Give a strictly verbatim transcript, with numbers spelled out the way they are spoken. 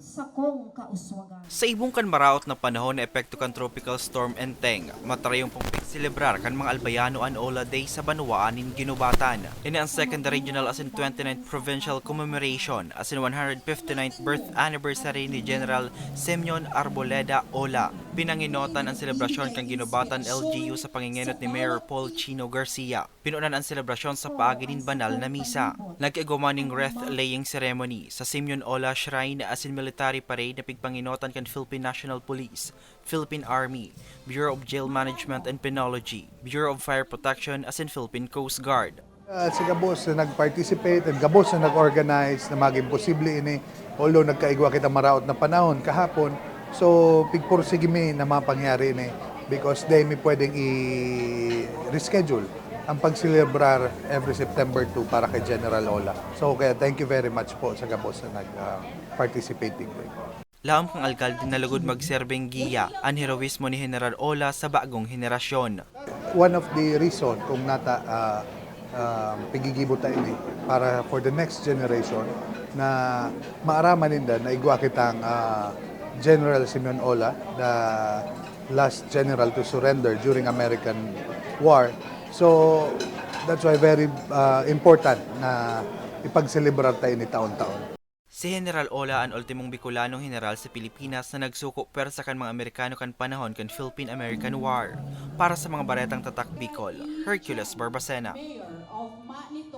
sakong kauswagan. Sa ibong kan maraot na panahon na epekto kan Tropical Storm Enteng, matarayong pong pigselebrar kan mga Albayano an Ola Day sa banwaan nin Guinobatan. Ini an Second Regional asin twenty-ninth Provincial Commemoration asin one hundred fifty-ninth Birth Anniversary ni General Simeon Arboleda Ola. Pinanginotan an selebrasyon kan Guinobatan L G U sa pangingenot ni Mayor Paul Chino Garcia. Pinunan an selebrasyon sa paagi nin banal na misa. Nag-igwa man ning wreath-laying ceremony sa Simeon Ola Shrine asin military parade na pigpanginotan kan Philippine National Police, Philippine Army, Bureau of Jail Management and Penology, Bureau of Fire Protection asin Philippine Coast Guard. Ah, sa gabos na nag-participate and gabos na nag-organize na maging posible ini, although nagkaigwa kita maraot na panahon kahapon, so pigpursige mi na mapangyari ini because di mi pwedeng i-reschedule ang pagselebrar every September two para kay General Ola. So kaya thank you very much po sa gabos na nag-participate digdi. Laom kan alkalde na lugod magserbeng giya an heroismo ni General Ola sa bagong henerasyon. One of the reason kung nata ah, ah, pigigibo ta ini para for the next generation na maaraman ninda na igwa kitang ah, General Simeon Ola, the last general to surrender during American War. So that's why very ah, important na ipagselebrar ta ini taon-taon. Si General Ola an ultimong Bicolanong general sa Pilipinas na nagsuko pwersa kan mga Amerikano kan panahon kan Philippine-American War. Para sa mga baretang Tatak Bicol, Hercules Barbacena. Mayor of Maanit